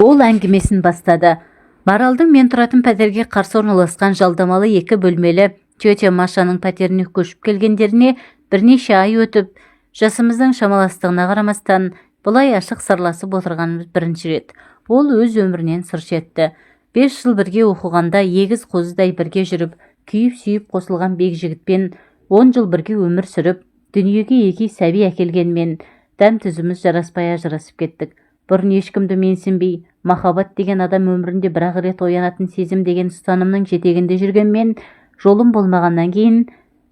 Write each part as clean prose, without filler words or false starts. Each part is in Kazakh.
Ол әңгімесін бастады. Маралдың мен тұратын пәтерге қарсы орналасқан жалдамалы екі бөлмелі тетя Машаның пәтеріне көшіп келгендеріне бірнеше ай өтіп, жасымыздың шамаластығына қарамастан, бұлай ашық сырласып отырғанымыз бірінші рет. Ол өз өмірінен сыр шертті. 5 жыл бірге оқығанда егіз қозыдай бірге жүріп, күйіп-сүйіп қосылған Бекжігітпен 10 жыл бірге өмір сүріп, дүниеге екі сәби әкелгенмен, дәм-тұзымыз жараспай ажырасып кеттік. Бұрын ешкімді менсінбей, махаббат деген адам өмірінде бір-ақ рет оянатын сезім деген ұстанымның жетегінде жүргенмен, жолым болмағаннан кейін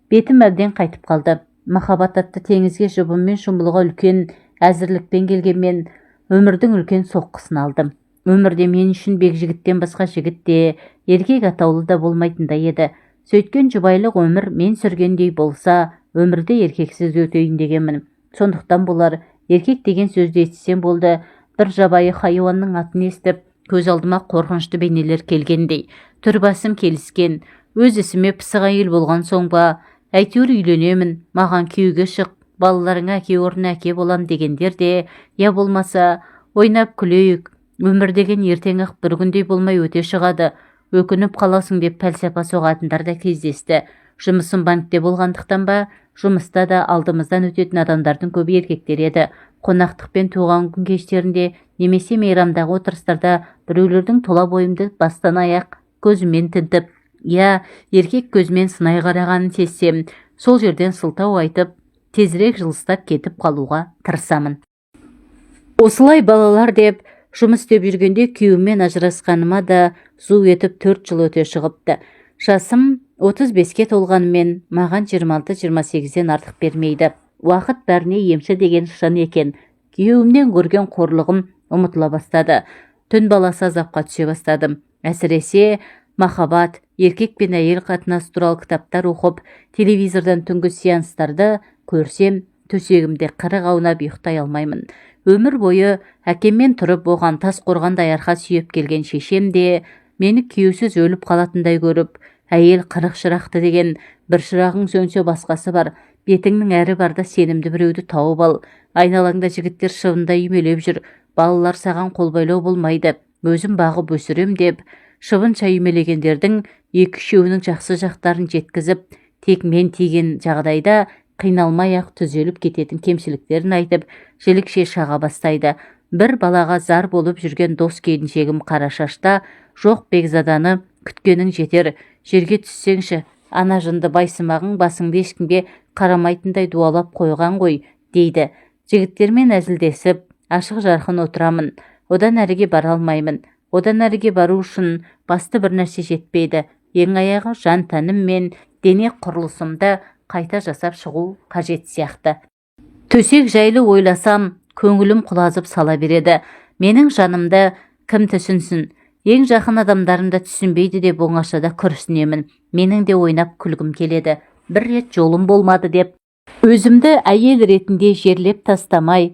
бетім әбден қайтып қалды. Махаббат атты теңізге жұбыммен шомылуға үлкен әзірлікпен келгенмен, өмірдің үлкен соққысын алдым. Өмірде мен үшін Бекжігіттен басқа жігіт те, еркек атаулы да болмайтындай еді. Сөйткен жұбайлық өмір мен сүргендей болса, өмірде еркексіз өтейін дегенмін. Сондықтан болар, еркек деген сөзді естісем болды, бір жабайы хайуанның атын естіп, көз алдыма қорқынышты бейнелер келгендей. Түр басым келіскен, өз ісіме пысық әйел болған соң ба, әйтеуір үйленемін, маған күйеуге шық, балаларыңа әке орнына әке болам дегендер де, я болмаса ойнап күлейік, өмір деген ертең-ақ бір күндей болмай өте шығады, өкініп қаласың деп пәлсапа соғатындар да кездесті. Жұмысым банкте болғандықтан ба, жұмыста да алдымыздан өтетін адамдардың көбі еркектер еді. Қонақтық пен туған күн кештерінде немесе мейрамдағы отырыстарда біреулердің тұла бойымды бастан аяқ көзімен тінтіп, я еркек көзімен сынай қарағанын сезсем, сол жерден сылтау айтып, тезірек жылыстап кетіп қалуға тырысамын. Осылай балалар деп жұмыс істеп жүргенде күйеуіммен ажырасқаныма да зу етіп 4 жыл өте шығыпты. Жасым 35-ке толғанымен, маған 26-28-ден артық бермейді. Уақыт бәріне емші деген шын екен. Күйеуімнен көрген қорлығым ұмытыла бастады. Түн баласы азапқа түсе бастадым. Әсіресе махаббат, еркек пен әйел қатынасы туралы кітаптар оқып, телевизордан түнгі сеанстарды көрсем, төсегімде қырық аунап ұйықтай алмаймын. Өмір бойы әкеммен тұрып, оған тас қорғандай арқа сүйеп келген шешем де мені күйеусіз өліп қалатындай көріп, әйел қырық шырақты деген, бір шырағың сөнсе, басқасы бар, бетіңнің әрі бар да сенімді біреуді тауып ал, айналаңда жігіттер шыбындай үймелеп жүр, балалар саған қолбайлау болмайды, өзім бағып өсірем деп, шыбынша үймелегендердің екі-үшеуінің жақсы жақтарын жеткізіп, тек мен тиген жағдайда қиналмай-ақ түзеліп кететін кемшіліктерін айтып, жілікше шаға бастайды. Бір балаға зар болып жүрген дос келіншегім Қарашашта жоқ, бекзаданы күткенің жетер, жерге түссеңші, ана жынды байсымағың басыңды ешкімге қарамайтындай дуалап қойған ғой дейді. Жігіттермен әзілдесіп, ашық жарқын отырамын. Одан әріге бара алмаймын. Одан әріге бару үшін басты бір нәрсе жетпейді. Ең аяғы жан тәнім мен дене құрылысымды қайта жасап шығу қажет сияқты. Төсек жайлы ойласам, көңілім құлазып сала береді. Менің жанымды кім түсінсін? Ең жақын адамдарым да түсінбейді деп оңашада күрсінемін. Менің де ойнап күлгім келеді. Бір рет жолым болмады деп өзімді әйел ретінде жерлеп тастамай,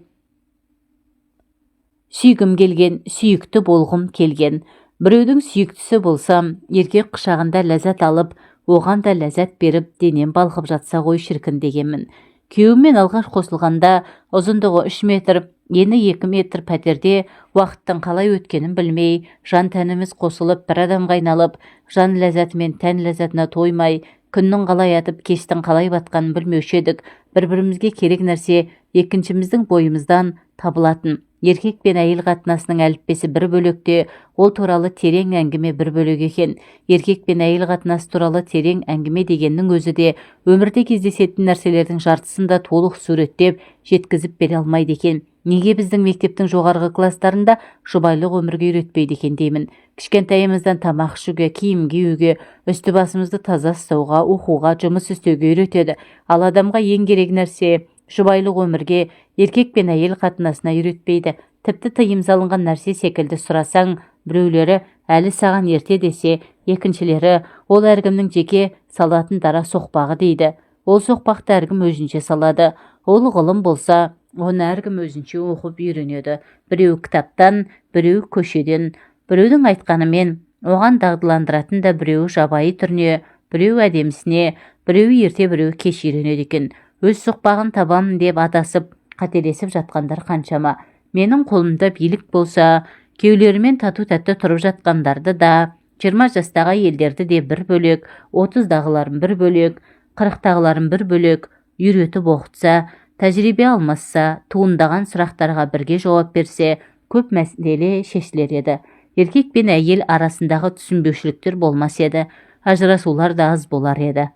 сүйгім келген, сүйікті болғым келген. Біреудің сүйіктісі болсам, еркек құшағында ләззат алып, оған да ләззат беріп, денем балқып жатса ғой шіркін дегенмін. Күйеуіммен алғаш қосылғанда ұзындығы 3 метр, ені 2 метр пәтерде уақыттың қалай өткенін білмей, жан тәніміз қосылып, бір адамға айналып, жан ләззаты мен тән ләззатына тоймай, күннің қалай атып, кештің қалай батқанын білмеуші едік. Бір бірімізге керек нәрсе екіншіміздің бойымыздан табылатын. Еркек пен әйел қатынасының әліппесі бір бөлек те, ол туралы терең әңгіме бір бөлек екен. Еркек пен әйел қатынасы туралы терең әңгіме дегеннің өзі де өмірде кездесетін нәрселердің жартысын да толық суреттеп, жеткізіп бере алмайды екен. Неге біздің мектептің жоғарғы класстарында жұбайлық өмірге үйретпейді екен деймін. Кішкентайымыздан тамақ ішуге, киім киюге, үсті басымызды таза ұстауға, оқуға, жұмыс істеуге үйретеді. Ал адамға ең керек нәрсе жұбайлық өмірге, еркек пен әйел қатынасына үйретпейді. Тіпті тыйым салынған нәрсе секілді. Сұрасаң, біреулері әлі саған ерте десе, екіншілері ол әркімнің жеке салатын дара соқпағы дейді. Ол соқпақты әркім өзінше салады. Ол ғылым болса, оны әркім өзінше оқып үйренеді. Біреу кітаптан, біреу көшеден, біреудің айтқанымен. Оған дағдыландыратын да біреуі жабайы түріне, біреу әдемісіне, біреуі ерте, біреуі кеш үйренеді екен. Өз соқпағын табамын деп адасып, қателесіп жатқандар қаншама? Менің қолымда билік болса, Күйеулерімен тату-тәтті тұрып жатқандарды да, 20 жастағы әйелдерді де бір бөлек, 30-дағыларын бір бөлек, 40-тағыларын бір бөлек үйретіп оқытса, тәжірибе алмасса, туындаған сұрақтарға бірге жауап берсе, көп мәселе шешілер еді. Еркек пен әйел арасындағы түсінбеушіліктер болмас еді, ажырасулар да аз болар еді.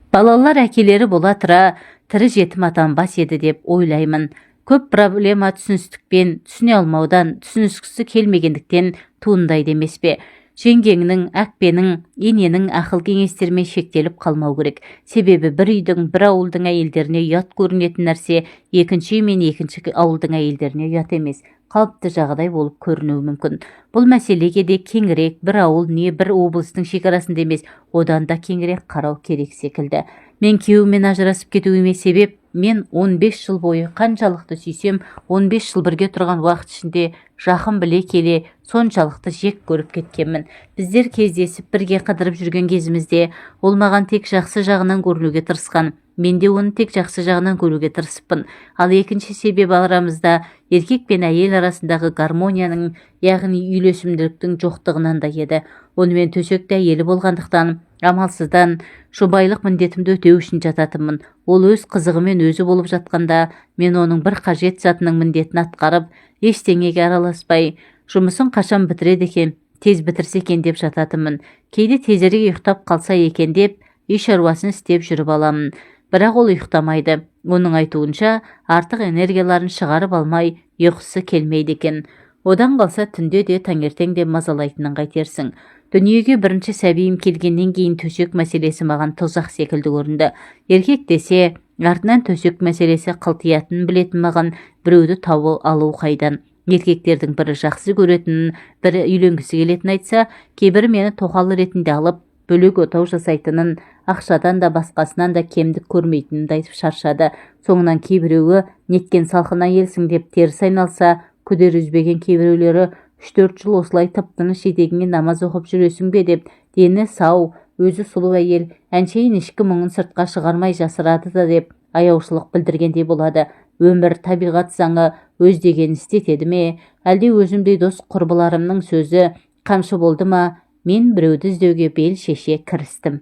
Балалар әкелері бола тұра тірі жетім атанбас еді деп ойлаймын. Көп проблема түсіністікпен, түсіне алмаудан, түсініскісі келмегендіктен туындайды емес пе? Жеңгеңнің, әкпенің, ененің ақыл кеңестерімен шектеліп қалмау керек. Себебі бір үйдің, бір ауылдың әйелдеріне ұят көрінетін нәрсе екінші үй мен екінші ауылдың әйелдеріне ұят емес, қалыпты жағдай болып көрінуі мүмкін. Бұл мәселеге де кеңірек, бір ауыл не бір облыстың шекарасында емес, одан да кеңірек қарау керек секілді. Мен күйеуіммен ажырасып кетуіме себеп, мен 15 жыл бойы қаншалықты сүйсем, 15 жыл бірге тұрған уақыт ішінде жақын біле келе соншалықты жек көріп кеткенмін. Біздер кездесіп, бірге қыдырып жүрген кезімізде ол маған тек жақсы жағынан көрінуге тырысқан. Мен де оны тек жақсы жағынан көруге тырысыппын. Ал екінші себебі арамызда еркек пен әйел арасындағы гармонияның, яғни үйлесімділіктің жоқтығынан да еді. Онымен төсекте әйелі болғандықтан, амалсыздан жұбайлық міндетімді өтеу үшін жататынмын. Ол өз қызығымен өзі болып жатқанда, мен оның бір қажет затының міндетін атқарып, ештеңеге араласпай, жұмысын қашан бітіреді екен, тез бітірсе екен деп жататынмын. Кейде тезірек ұйықтап қалса екен деп, үй шаруасын істеп жүріп аламын. Бірақ ол ұйықтамайды. Оның айтуынша, артық энергияларын шығарып алмай ұйқысы келмейді екен. Одан қалса түнде де, таңертең де мазалайтынын қайтерсің. Дүниеге бірінші сәбиім келгеннен кейін төсек мәселесі маған тозақ секілді көрінді. Еркек десе, артынан төсек мәселесі қылтиятынын білетін маған біреуді тауып алу қайдан? Еркектердің бірі жақсы көретінін, бірі үйленгісі келетінін айтса, кейбірі мені тоқал ретінде алып, бөлек отау жасайтынын, ақшадан да, басқасынан да кемдік көрмейтінімді айтып шаршады. Соңынан кейбіреуі неткен салқын әйелсің деп теріс айналса, күдер үзбеген кейбіреулері 3-4 жыл осылай тып-тыныш етегіңе намаз оқып жүресің бе деп, дені сау, өзі сұлу әйел әншейін ішкі мұңын сыртқа шығармай жасырады да деп аяушылық білдіргендей болады. Өмір, табиғат заңы өз дегенін істетеді ме, әлде өзімдей дос құрбыларымның сөзі қамшы болды ма, мен біреуді іздеуге бел шеше кірістім.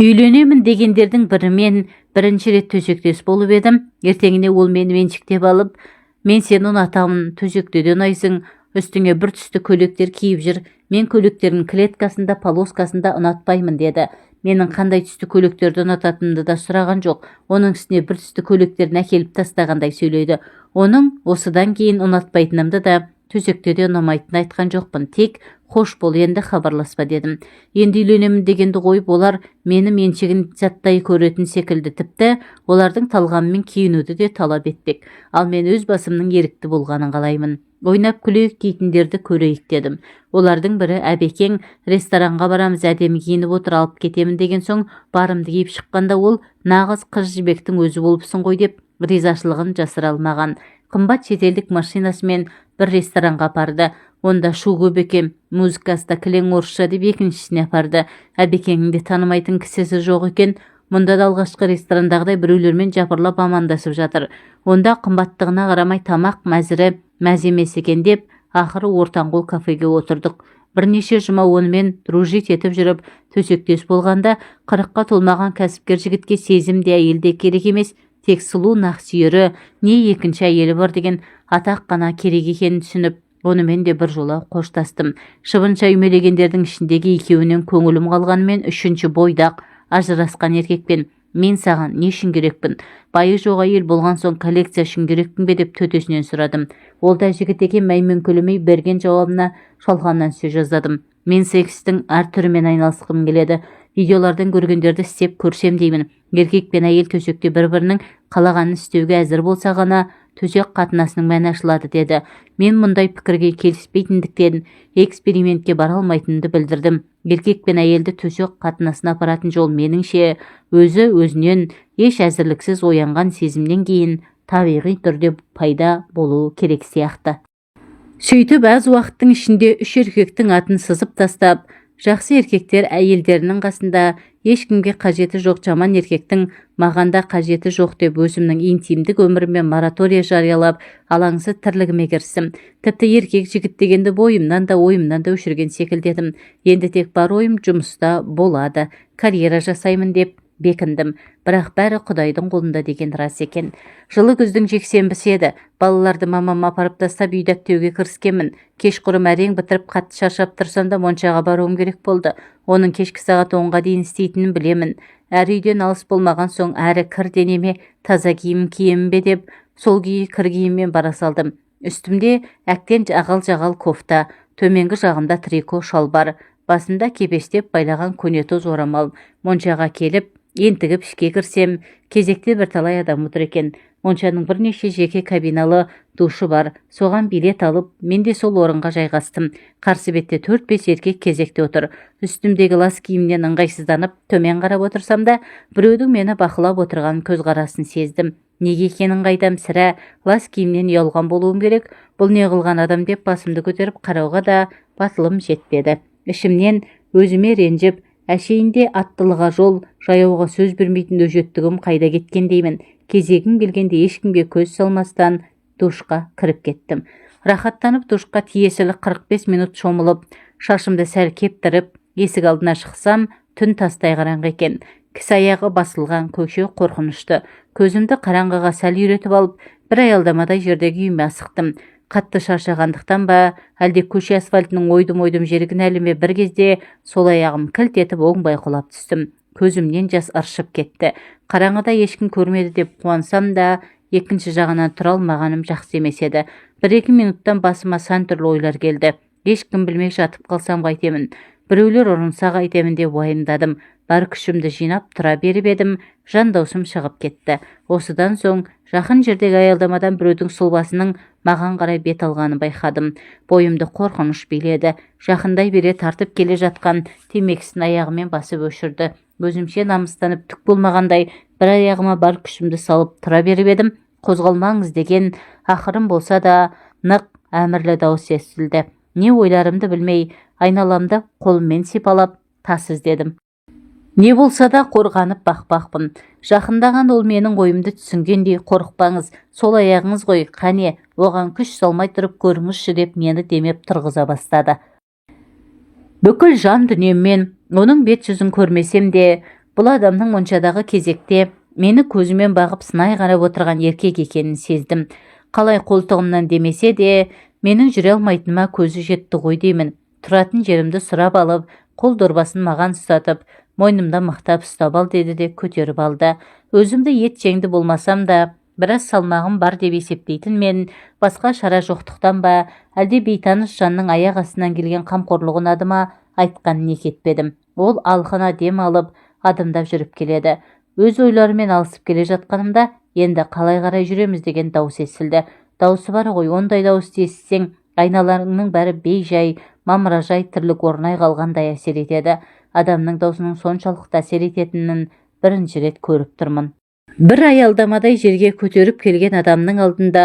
Үйленемін дегендердің бірімен бірінші рет төсектес болып едім, ертеңіне ол мені меншіктеп алып, мен сені ұнатамын, төсекте де ұнайсың, үстіңе бір түсті көйлектер киіп жүр, мен көйлектердің клеткасында, полоскасында ұнатпаймын деді. Менің қандай түсті көйлектерді ұнататынымды да сұраған жоқ. Оның үстіне бір түсті көйлектерін әкеліп тастағандай сөйлейді. Оның осыдан кейін ұнатпайтынымды да, төсекте де ұнамайтынын айтқан жоқпын. Тек қош бол, енді хабарласпа дедім. Енді үйленемін дегенді қойып, олар мені меншігін заттай көретін секілді, тіпті олардың талғамымен киінуді де талап етпек. Ал мен өз басымның ерікті болғанын қалаймын. Ойнап күлейік дейтіндерді көрейік дедім. Олардың бірі Әбекең ресторанға барамыз, әдемі киініп отыр, алып кетемін деген соң, барымды киіп шыққанда ол нағыз қыз жібектің өзі болыпсың ғой деп ризашылығын жасыра алмаған. Қымбат шетелдік машинасымен бір ресторанға апарды. Онда шу көп екен, музыкасы да кілең орысша деп екіншісіне апарды. Әбекеңнің де танымайтын кісісі жоқ екен. Мұнда да алғашқы ресторандағыдай біреулермен жапырлап амандасып жатыр. Онда қымбаттығына қарамай тамақ мәзірі мәз емес екен деп, ақыры ортаңқол кафеге отырдық. Бірнеше жұма онымен дружить етіп жүріп, төсектес болғанда, 40-қа толмаған кәсіпкер жігітке сезім де, әйел де керек емес, тек сұлу нақсүйері не екінші әйелі бар деген атақ қана керек екенін түсініп, онымен де бір жола қоштастым. Шыбынша үймелегендердің ішіндегі екеуінен көңілім қалғанымен, үшінші бойдақ, ажырасқан еркекпен мен саған не үшін керекпін, байы жоқ әйел болған соң коллекция үшін керекпін бе деп төтесінен сұрадым. Ол да жігіт екен, мәймөңкелемей берген жауабына шалқамнан түсе жаздадым. Мен секстің әр түрімен айналысқым келеді, видеолардан көргендерді істеп көрсем деймін. Еркек пен әйел төсекте бір-бірінің қалағанын істеуге әзір болса ғана төсек қатынасының мәні ашылады деді. Мен мұндай пікірге келіспейтіндіктен экспериментке бара алмайтынымды білдірдім. Еркек пен әйелді төсек қатынасына апаратын жол, меніңше, өзі өзінен еш әзірліксіз оянған сезімнен кейін табиғи түрде пайда болуы керек сияқты. Сөйтіп, аз уақыттың ішінде үш еркектің атын сызып тастап, жақсы еркектер әйелдерінің қасында Ешкімге қажеті жоқ жаман еркектің маған да қажеті жоқ деп өзімнің интимдік өміріме моратория жариялап, алаңсыз тірлігіме кірістім. Тіпті еркек жігіт дегенді бойымнан да, ойымнан да өшірген секілді едім. Енді тек бар ойым жұмыста болады, карьера жасаймын деп бекіндім. Бірақ бәрі Құдайдың қолында деген рас екен. Жылы күздің жексенбісі еді. Балаларды мамама апарып тастап, үйді әктеуге кіріскенмін. Кешқұрым әрең бітіріп, қатты шаршап тұрсам да, моншаға баруым керек болды. Оның кешкі сағат 10-ға дейін істейтінін білемін. Әрі үйден алыс болмаған соң, әрі кір денеме таза киім киемін бе деп, сол күйі кір киіммен бара салдым. Үстімде әктен ағал-жағал кофта, төменгі жағымда трико шалбар, басымда кепештеп байлаған көнетоз орамал. Моншаға келіп, ентігіп ішке кірсем, кезекте бірталай адам отыр екен. Моншаның бірнеше жеке кабиналы душы бар. Соған билет алып, мен де сол орынға жайғастым. Қарсы бетте 4-5 еркек кезекте отыр. Үстімдегі лас киімнен ыңғайсызданып, төмен қарап отырсам да, біреудің мені бақылап отырған көзқарасын сездім. Неге екенін қайдам, сірә, лас киімнен ұялған болуым керек. Бұл не қылған адам деп басымды көтеріп қарауға да батылым жетпеді. Ішімнен өзіме ренжіп, әшейінде аттылыға жол, жаяуға сөз бермейтін өжеттігім қайда кеткен деймін. Кезегім келгенде ешкімге көз салмастан душқа кіріп кеттім. Рахаттанып душқа тиесілі 45 минут шомылып, шашымды сәл кептіріп, есік алдына шықсам, түн тастай қараңғы екен. Кісі аяғы басылған көше қорқынышты. Көзімді қараңғыға сәл үйретіп алып, бір аялдамадай жердегі үйіме асықтым. Қатты шаршағандықтан ба, әлде көше асфальтының ойдым-ойдым жері кінәлі ме, бір кезде сол аяғым кілт етіп оңбай құлап түстім. Көзімнен жас ыршып кетті. Қараңғыда ешкім көрмеді деп қуансам да, екінші жағынан тұра алмағаным жақсы емес еді. 1-2 минуттан басыма сан түрлі ойлар келді. Ешкім білмей жатып қалсам қайтемін, біреулер ұрынса қайтемін деп уайымдадым. Бар күшімді жинап тұра беріп едім, жан даусым шығып кетті. Осыдан соң жақын жердегі аялдамадан біреудің сұлбасының маған қарай бет алғанын байқадым. Бойымды қорқыныш биледі. Жақындай бере тартып келе жатқан темекісін аяғымен басып өшірді. Өзімше намыстанып, түк болмағандай бір аяғыма бар күшімді салып тұра беріп едім, қозғалмаңыз деген ақырын болса да нық әмірлі дауыс естілді. Не ойларымды білмей, айналамды қолыммен сипалап, тас іздедім. Не болса да қорғанып бақпақпын. Жақындаған ол менің ойымды түсінгендей, қорықпаңыз, сол аяғыңыз ғой, қане, оған күш салмай тұрып көріңізші деп мені демеп тұрғыза бастады. Бүкіл жан дүниеммен оның бет жүзін көрмесем де, бұл адамның моншадағы кезекте мені көзімен бағып сынай қарап отырған еркек екенін сездім. Қалай қолтығымнан демесе де, менің жүре алмайтыныма көзі жетті ғой деймін. Тұратын жерімді сұрап алып, қол дорбасын маған ұстатып, мойнымда мықтап ұстап ал деді де көтеріп алды. Өзімді ет жеңді болмасам да, біраз салмағым бар деп есептейтін мен, басқа шара жоқтықтан ба, әлде бейтаныс жанның аяқ астынан келген қамқорлығы ұнады ма, айтқанын екі етпедім. Ол алқына дем алып, адымдап жүріп келеді. Өз ойларымен алысып келе жатқанымда, енді қалай қарай жүреміз деген дауыс естілді. Дауысы бар ғой, ондай дауысты естісең, айналаңның бәрі бей-жай, мамыражай тірлік орнай қалғандай әсер етеді. Адамның даусының соншалықты әсер ететінін бірінші рет көріп тұрмын. Бір аялдамадай жерге көтеріп келген адамның алдында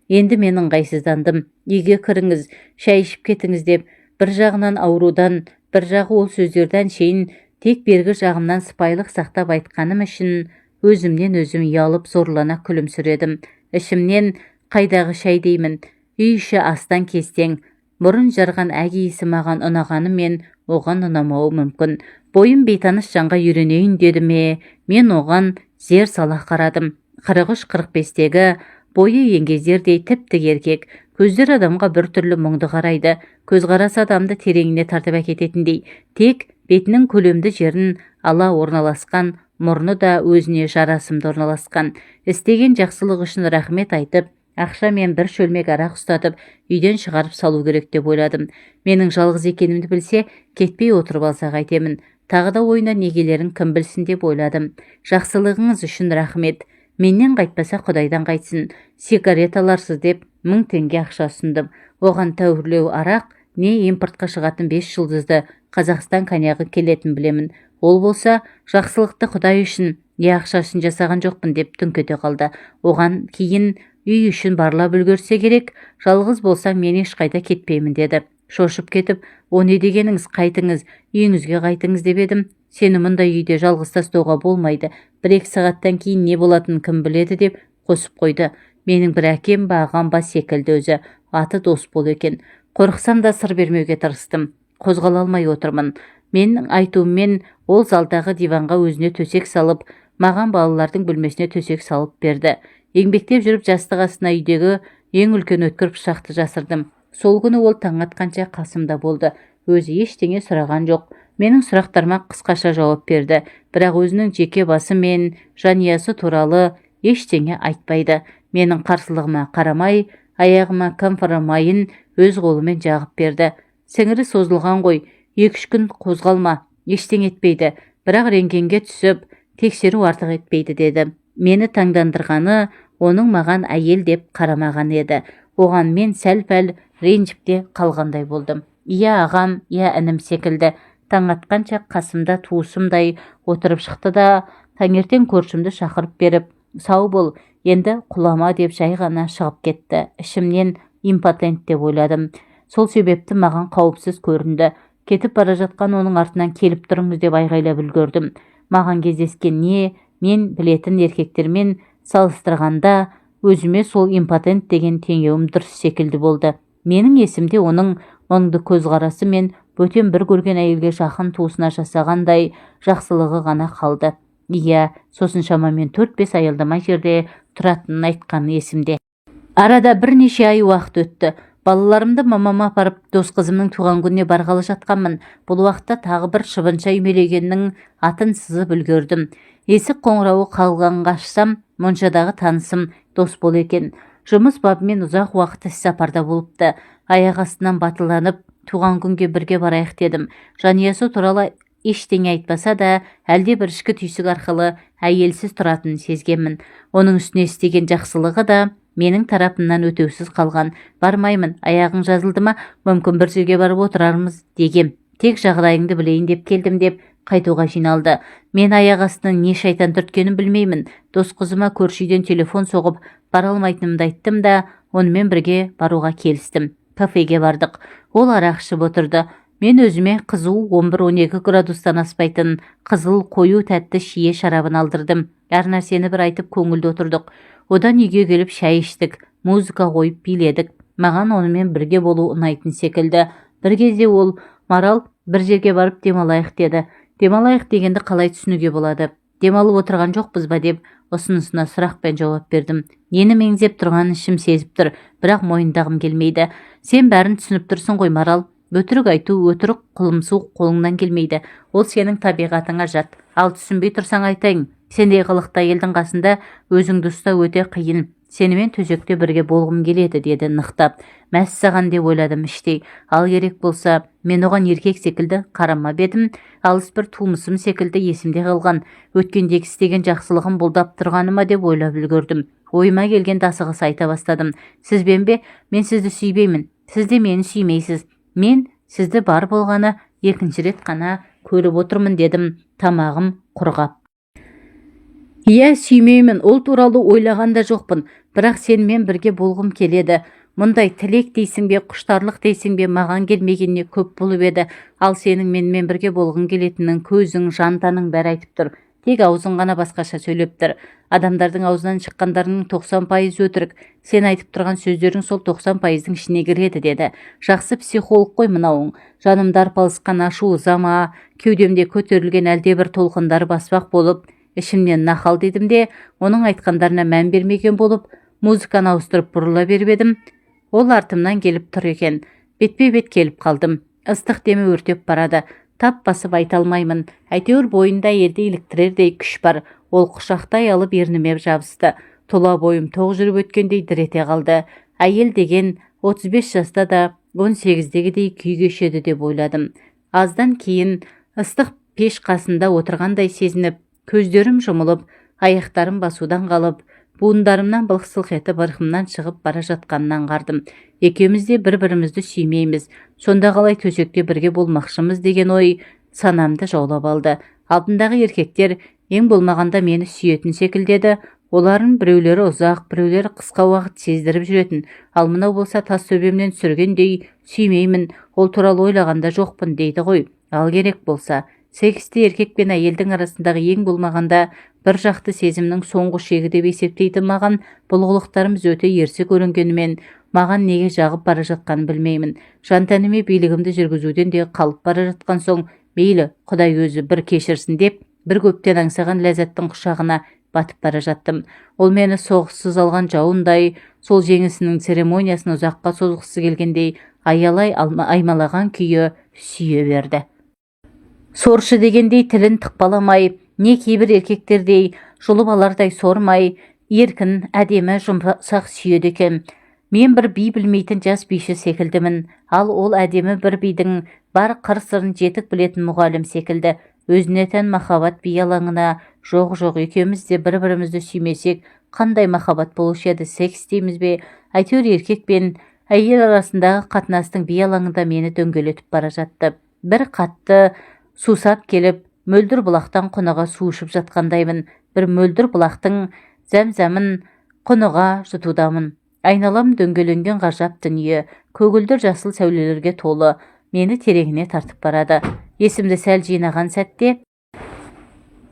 енді мен ыңғайсыздандым. Үйге кіріңіз, шай ішіп кетіңіз деп, бір жағынан аурудан, бір жағы ол сөздерді әншейін тек бергі жағымнан сыпайылық сақтап айтқаным үшін өзімнен өзім ұялып, зорлана күлімсіредім. Ішімнен қайдағы шай деймін. Үй іші астан кестең. Мұрын жарған әк иісі маған ұнағанымен, оған ұнамауы мүмкін. Бойым бейтаныс жанға үйренейін деді ме, мен оған зер сала қарадым. 43-45-тегі, бойы еңгезердей тіп-тік еркек. Көздері адамға біртүрлі мұңды қарайды. Көзқарасы адамды тереңіне тартып әкететіндей. Тек бетінің көлемді жерін ала орналасқан, мұрны да өзіне жарасымды орналасқан. Істеген жақсылық үшін рахмет айтып, ақша мен бір шөлмек арақ ұстатып, үйден шығарып салу керек деп ойладым. Менің жалғыз екенімді білсе, кетпей отырып алса қайтемін. Тағы да ойына не келерін кім білсін деп ойладым. Жақсылығыңыз үшін рахмет. Менен қайтпаса, Құдайдан қайтсын. Сигарет аларсыз деп 1000 теңге ақша ұсындым. Оған тәуірлеу арақ, не импортқа шығатын 5 жұлдызды Қазақстан коньяғы келетін білемін. Ол болса, жақсылықты Құдай үшін, не ақша үшін жасаған жоқпын деп дүңк ете қалды. Оған кейін үй үшін барлап үлгерсе керек, жалғыз болсаң мен ешқайда кетпеймін деді. Шошып кетіп, о не дегеніңіз, қайтыңыз, үйіңізге қайтыңыз деп едім. Сені мұндай үйде жалғыз тастауға болмайды. 1-2 сағаттан кейін не болатынын кім біледі деп қосып қойды. Менің бір әкем ба, ағам ба секілді өзі. Аты Досбол екен. Қорықсам да сыр бермеуге тырыстым. Қозғала алмай отырмын. Менің айтуыммен ол залдағы диванға өзіне төсек салып, маған балалардың бөлмесіне төсек салып берді. Еңбектеп жүріп жастық астына үйдегі ең үлкен өткір пышақты жасырдым. Сол күні ол таң атқанша қасымда болды. Өзі ештеңе сұраған жоқ. Менің сұрақтарыма қысқаша жауап берді. Бірақ өзінің жеке басы мен жанұясы туралы ештеңе айтпайды. Менің қарсылығыма қарамай, аяғыма камфора майын өз қолымен жағып берді. Сіңірі созылған ғой, 2-3 күн қозғалма, ештеңе етпейді. Бірақ рентгенге түсіп, тексеру артық етпейді деді. Мені таңдандырғаны оның маған әйел деп қарамаған еді. Оған мен сәл-пәл ренжіп те қалғандай болдым. Я ағам, я інім секілді. Таң атқанша қасымда туысымдай отырып шықты да, таңертең көршімді шақырып беріп, сау бол, енді құлама деп жай ғана шығып кетті. Ішімнен импотент деп ойладым. Сол себепті маған қауіпсіз көрінді. Кетіп бара жатқан оның артынан келіп тұрыңыз деп айғайлап үлгердім. Маған кездескен не мен білетін еркектермен салыстырғанда өзіме сол импотент деген теңеуім дұрыс секілді болды. Менің есімде оның мұңды көзқарасы мен бөтен бір көрген әйелге жақын туысына жасағандай жақсылығы ғана қалды. Иә, сосын шамамен 4-5 аялдама жерде тұратынын айтқаны есімде. Арада бірнеше ай уақыт өтті. Балаларымды мамама апарып, дос қызымның туған күніне барғалы жатқанмын. Бұл уақытта тағы бір шыбынша үймелегеннің атын сызып үлгердім. Есік қоңырауы қалғанға ашсам, моншадағы танысым Досбол екен. Жұмыс бабымен ұзақ уақыт іс-сапарда болыпты. Аяқ астынан батылданып, туған күнге бірге барайық дедім. Жанұясы туралы ештеңе айтпаса да, әлде бір ішкі түйсік арқылы әйелсіз тұратынын сезгенмін. Оның үстіне істеген жақсылығы да менің тарапымнан өтеусіз қалған. Бармаймын, аяғың жазылды ма, мүмкін бір жерге барып отырармыз дегем. Тек жағдайыңды білейін деп келдім деп қайтуға жиналды. Мен аяқ астынан не шайтан түрткенін білмеймін. Дос қызыма көрші үйден телефон соғып, бара алмайтынымды айттым да, онымен бірге баруға келістім. Кафеге бардық. Ол арақ ішіп отырды. Мен өзіме қызу 11-12 градустан аспайтын қызыл қою тәтті шие шарабын алдырдым. Әр нәрсені бір айтып көңілді отырдық. Одан үйге келіп шай іштік, музыка қойып биледік. Маған онымен бірге болу ұнайтын секілді. Бір кезде ол, Марал, бір жерге барып демалайық деді. Демалайық дегенді қалай түсінуге болады? Демалып отырған жоқпыз ба деп ұсынысына сұрақпен жауап бердім. Нені меңзеп тұрғанын ішім сезіп тұр, бірақ мойындағым келмейді. Сен бәрін түсініп тұрсың ғой, Марал. Өтірік айту, өтірік құлымсу қолыңнан келмейді. Ол сенің табиғатыңа жат. Ал түсінбей тұрсаң айтайын. Сендей қылықты әйелдің қасында өзіңді ұстау өте қиын. Сенімен төсекте бірге болғым келеді, деді нықтап. Мәссаған деп ойладым іштей. Ал керек болса, мен оған еркек секілді қарамап едім. Алыс бір тумысым секілді есімде қалған. Өткендегі істеген жақсылығым бұлдап тұрғаны ма деп ойлап үлгердім. Ойыма келгенді асығыс айта бастадым. Сізбен бе? Мен сізді сүймеймін. Сіз де мені сүймейсіз. Мен сізді бар болғаны екінші рет қана көріп отырмын дедім, тамағым құрғап. Иә, сүймеймін, ол туралы ойлаған да жоқпын, бірақ сенімен бірге болғым келеді. Мұндай тілек дейсің бе, құштарлық дейсің бе, маған келмегеніне көп болып еді. Ал сенің менімен бірге болғың келетінін көзің, жан-тәнің бәрі айтып тұр. Тек аузың ғана басқаша сөйлеп тұр. Адамдардың аузынан шыққандарының 90% өтірік. Сен айтып тұрған сөздерің сол 90%-дың ішіне кіреді деді. Жақсы психолог қой мынауың. Жанымда арпалысқан ашу ыза, кеудемде көтерілген әлдебір толқындар баспақ болып, ішімнен нахал дедім де, оның айтқандарына мән бермеген болып, музыканы ауыстырып бұрыла беріп едім, ол артымнан келіп тұр екен. Бетпе-бет келіп қалдым. Ыстық демі өртеп барады. Тап басып айта алмаймын. Әйтеуір бойында әйелді иліктірердей күш бар. Ол құшақтай алып ерніме жабысты. Тұла бойым тоқ жүріп өткендей дір ете қалды. Әйел деген 35 жаста да 18-дегідей күй кешеді деп ойладым. Аздан кейін ыстық пеш қасында отырғандай сезініп, көздерім жұмылып, аяқтарым басудан қалып, буындарымнан былқ-сылқ етіп ырқымнан шығып бара жатқанын аңғардым. Екеуміз де бір-бірімізді сүймейміз. Сонда қалай төсекте бірге болмақшымыз деген ой санамды жаулап алды. Алдындағы еркектер ең болмағанда мені сүйетін секілді еді. Олардың біреулері ұзақ, біреулері қысқа уақыт сездіріп жүретін. Ал мынау болса тас төбемнен түсіргендей сүймеймін, ол туралы ойлаған да жоқпын дейді ғой. Ал керек болса, Сексті еркек пен әйелдің арасындағы ең болмағанда бір жақты сезімнің соңғы шегі деп есептейтін маған бұл қылықтарымыз өте ерсі көрінгенімен, маған неге жағып бара жатқанын білмеймін. Жан тәніме билігімді жүргізуден де қалып бара жатқан соң, мейлі, Құдай өзі бір кешірсін деп, бір көптен аңсаған ләззаттың құшағына батып бара жаттым. Ол мені соғыссыз алған жауындай, сол жеңісінің церемониясын ұзаққа созғысы келгендей, аялай аймалаған күйі сүйе берді. Соршы дегендей тілін тықпаламай, не кейбір еркектердей жұлып алардай сормай, еркін, әдемі, жұмсақ сүйеді екен. Мен бір би білмейтін жас биші секілдімін, ал ол әдемі бір бидің бар қыр-сырын жетік білетін мұғалім секілді. Өзіне тән махаббат би алаңына. Жоқ, жоқ, екеуміз де бір-бірімізді сүймесек, қандай махаббат болушы еді? Секс дейміз бе, әйтеуір еркек пен әйел арасындағы қатынастың би алаңында мені дөңгелетіп бара жатты. Бір қатты сусап келіп, мөлдір бұлақтан құныға су ішіп жатқандаймын. Бір мөлдір бұлақтың зәмзәмін құныға жұтудамын. Айналам дөңгеленген ғажап дүние, көгілдір жасыл сәулелерге толы, мені тереңіне тартып барады. Есімді сәл жинаған сәтте,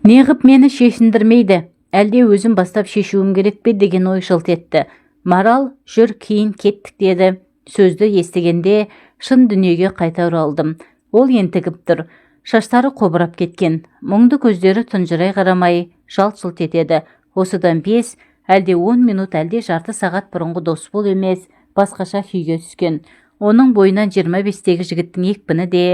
неғып мені шешіндірмейді, әлде өзім бастап шешуім керек пе деген ой жылт етті. Марал, жүр, кейін, кеттік деді. Сөзді естігенде шын дүниеге қайта оралдым. Ол ентігіп тұр. Шаштары қобырап кеткен. Мұңды көздері тұнжырай қарамай жалт-жұлт етеді. Осыдан 5, әлде 10 минут, әлде жарты сағат бұрынғы Досбол емес, басқаша күйге түскен. Оның бойынан 25-тегі жігіттің екпіні де,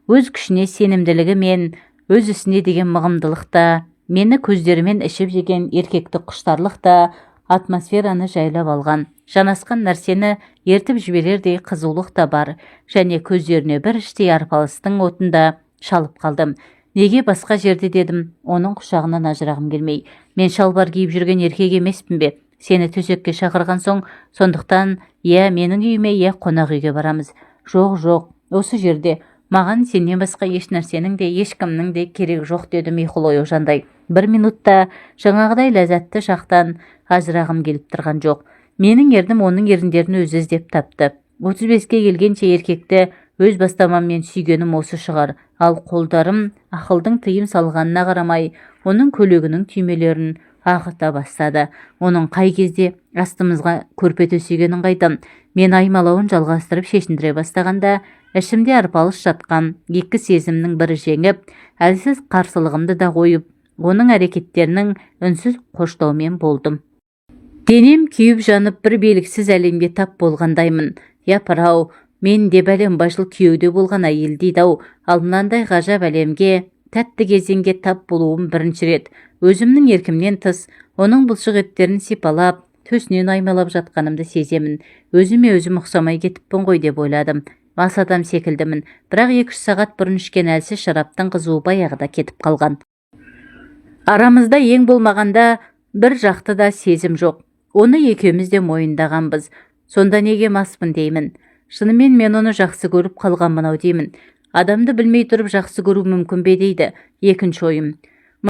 өз күшіне сенімділігі мен өз ісіне деген мығымдылық та, мені көздерімен ішіп жеген еркектік құштарлық та, атмосфераны жайлап алған, жанасқан нәрсені ертіп жіберердей қызулық та бар және көздеріне бір іштей арпалыстың отында шалып қалдым. Неге басқа жерде дедім, оның құшағынан ажырағым келмей. Мен шалбар киіп жүрген еркек емеспін бе? Сені төсекке шақырған соң, сондықтан иә менің үйіме, иә қонақ үйге барамыз. Жоқ, жоқ, осы жерде. Маған сенен басқа еш нәрсенің де, ешкімнің де керегі жоқ дедім ұйқылы ояу жандай. Бір минутта жаңағыдай ләззатты шақтан ажырағым келіп тұрған жоқ. Менің ернім оның еріндерін өзі іздеп тапты. 35-ке келгенше еркекті өз бастамаммен сүйгенім осы шығар. Ал қолдарым ақылдың тыйым салғанына қарамай, оның көйлегінің түймелерін ағыта бастады. Оның қай кезде астымызға көрпе төсегенін қайдам. Мен аймалауын жалғастырып шешіндіре бастағанда, ішімде арпалыс жатқан екі сезімнің бірі жеңіп, әлсіз қарсылығымды да қойып, оның әрекеттерінің үнсіз қоштаумен болдым. Денем күйіп жанып, бір белгісіз әлемге тап болғандаймын. Япыр-ау, мен де бәленбай жыл күйеуде болған әйел дейді-ау, ал мынандай ғажап әлемге, тәтті кезеңге тап болуым бірінші рет. Өзімнің еркімнен тыс оның бұлшық еттерін сипалап, төсінен аймалап жатқанымды сеземін. Өзіме өзім ұқсамай кетіппін ғой деп ойладым. Мас адам секілдімін, бірақ 2-3 сағат бұрын ішкен әлсіз шараптың қызуы баяғыда кетіп қалған. Арамызда ең болмағанда бір жақты да сезім жоқ. Оны екеуміз де мойындағанбыз. Сонда неге маспын деймін. Шынымен мен оны жақсы көріп қалғанмын ау деймін. Адамды білмей тұрып жақсы көру мүмкін бе дейді екінші ойым.